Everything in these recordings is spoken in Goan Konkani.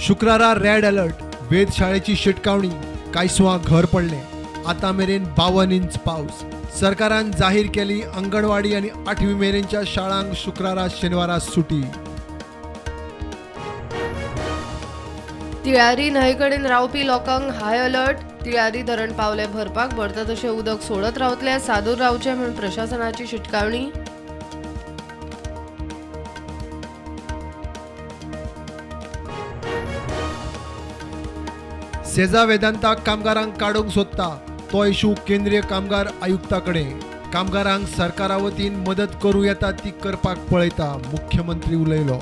शुक्रारा रेड अलर्ट, वेधशाळेची शिटकावणी, कांयसुवां घर पडलें. आतां मेरेन 52 इंच पावस. सरकारान जाहीर केली अंगणवाडी आनी 8वी मेरेनच्या शाळांक शुक्रारा शेनवारा सुटी. तिळारी न्हंयकडेन रावपी लोकांक हाय अलर्ट. तिळारी धरण पावले भरपाक भरता तशें उदक सोडत रावतले, सादूर रावचें म्हूण प्रशासनाची शिटकावणी. सेजा वेदांता कामगारांक काडूंक सोदता तो इशू केंद्रीय कामगार आयुक्ता कडेन. कामगारांक सरकारा वतीन मदत करूं येता ती करपाक पळयता, मुख्यमंत्री उलयलो.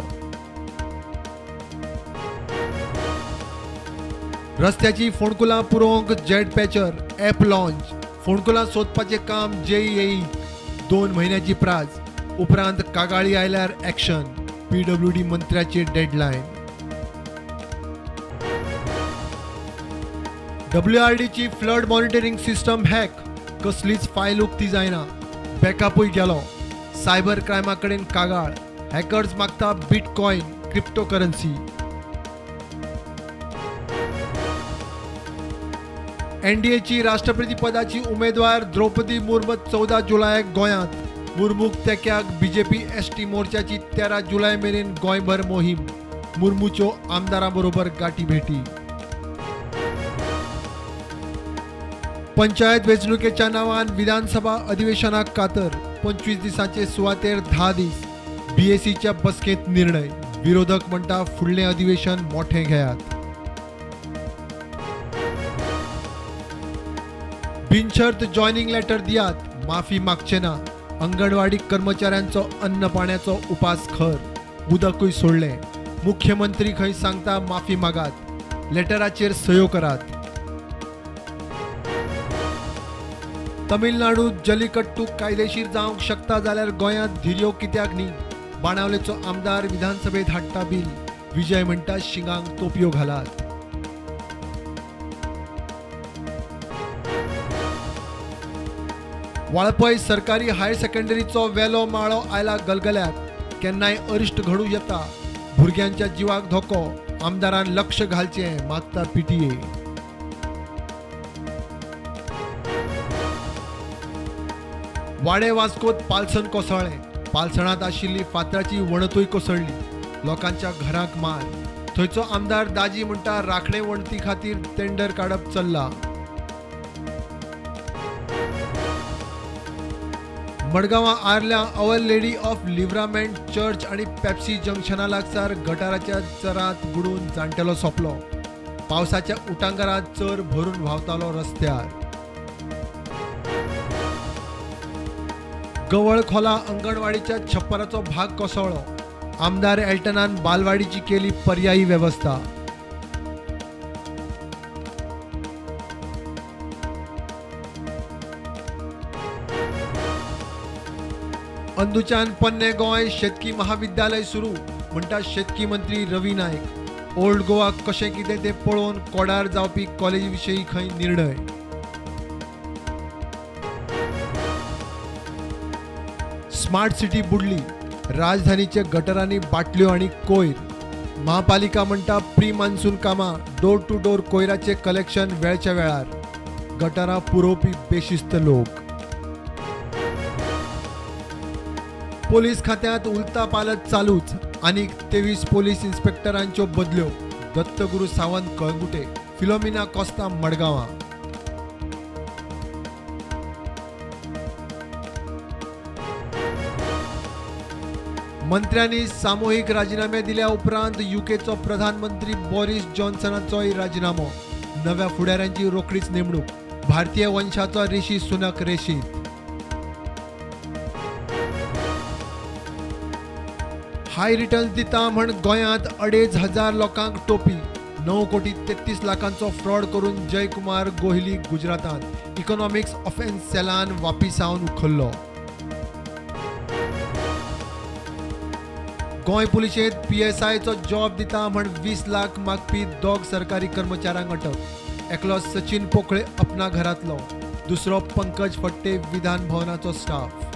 रस्त्याची फोंडकुलां पुरोवंक जेट पॅचर ॲप लॉन्च. फोंडकुलां सोदपाचें काम जेईएई 2 म्हयन्याची प्राज. उपरांत कागाळी आयल्यार ॲक्शन, पीडब्ल्यूडी मंत्र्याची डेडलायन. डब्ल्यूआरडीची फ्लड मॉनिटरींग सिस्टम हॅक, कसलीच फायल उक्ती जायना, बॅकअपूय गेलो. सायबर क्रायमा कडेन कागाळ, हॅकर्स मागता बिटकॉयन, क्रिप्टोकरन्सी. एनडीएची राष्ट्रपतीपदाची उमेदवार द्रौपदी मुर्मू 14 जुलयाक गोंयांत. मुर्मूक तेक्याक बीजेपी एसटी मोर्चाची 13 जुलय मेरेन गोंयभर मोहीम. मुर्मूच्यो आमदारां बरोबर गाठी भेटी. पंचायत वेंचणुकेच्या नांवान विधानसभा अधिवेशनाक कातर. 25 दिसांचे सुवातेर 10 दीस. बीएसीच्या बसकेंत निर्णय. विरोधक म्हणटा फुडलें अधिवेशन मोठें घेयात. बिनशर्त जॉयनिंग लेटर दियात, माफी मागचे ना. अंगणवाडी कर्मचाऱ्यांचो अन्न पाण्याचो उपास खर, उदकूय सोडलें. मुख्यमंत्री खंय सांगता माफी मागात, लेटराचेर सयो करात. तमिळनाडू जलीकट्टू कायदेशीर जावंक शकता जाल्यार गोंयांत धिरयो कित्याक न्ही? बाणावलेचो आमदार विधानसभेत हाडटा बील. विजय म्हणटा शिंगांक तोपयो घालात. वाळपय सरकारी हायर सेकंडरीचो वेलो माळो आयला गलगल्याक. केन्नाय अरिश्ट घडूं येता, भुरग्यांच्या जिवाक धोको. आमदारान लक्ष घालचें मागता पीटीए. वाडे वास्कोत पालसण कोसळ्ळें. पालसणांत आशिल्ली फातराची वणतूय कोसळ्ळी. लोकांच्या घरांक मार. थंयचो आमदार दाजी म्हणटा राखणे वणती खातीर टेंडर काडप चल्ला. मडगांवां आर्ल्या our lady of Livramento church आनी पेप्सी जंक्शना लागसार गटाराच्या चरांत बुडून जाणटेलो सोंपलो. पावसाच्या उटांगारांत चर भरून व्हांवतालो रस्त्यार. गवळखोला अंगणवाडीच्या छप्पराचो भाग कोसळ्ळो. आमदार एल्टनान बालवाडीची केली पर्यायी वेवस्था. अंदूच्यान पोन्ने गोंय शेतकी महाविद्यालय सुरू म्हणटा शेतकी मंत्री रवी नायक. ओल्ड गोवा कशें कितें तें पळोवन कोडार जावपी कॉलेजी विशीं खंय निर्णय. स्मार्ट सिटी बुडली, राजधानीच्या गटरांनी बाटल्यो आनी कोयर. महापालिका म्हणटा प्री मान्सून कामां, डोर टू डोर कोयराचें कलेक्शन वेळच्या वेळार. गटारां पुरोवपी बेशिस्त लोक. पोलीस खात्यांत उलथा पालत चालूच, आनीक 23 पोलीस इन्स्पेक्टरांच्यो बदल्यो. दत्तगुरू सावंत कळंगुटे, फिलोमिना कोस्ता मडगांवां. मंत्र्यांनी सामुहीक राजिनामे दिल्या उपरांत युकेचो प्रधानमंत्री बॉरिस जॉन्सनाचोय राजिनामो. नव्या फुडाऱ्यांची रोखडीच नेमणूक. भारतीय वंशाचो ऋषी सुनक रेशीत. हाय रिटर्न्स दिता म्हण गोंयांत 2,500 लोकांक टोपी. 9 कोटी 33 लाखांचो फ्रॉड करून जयकुमार गोहिली गुजरातांत इकॉनॉमिक्स ऑफेन्स सेलान वापिसावन उखल्लो. गोंय पुलिशेंत पीएसआयचो जॉब दिता म्हण 20 लाख मागपी 2 सरकारी कर्मचाऱ्यांक अटक. एकलो सचिन पोकळे अपना घरांतलो, दुसरो पंकज फट्टे विधान भवनाचो स्टाफ.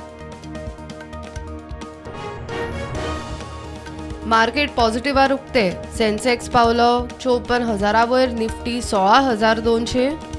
मार्केट पॉझिटिव्हार उक्ते. सेन्सेक्स पावलो 54,000 वयर, निफ्टी 16,200.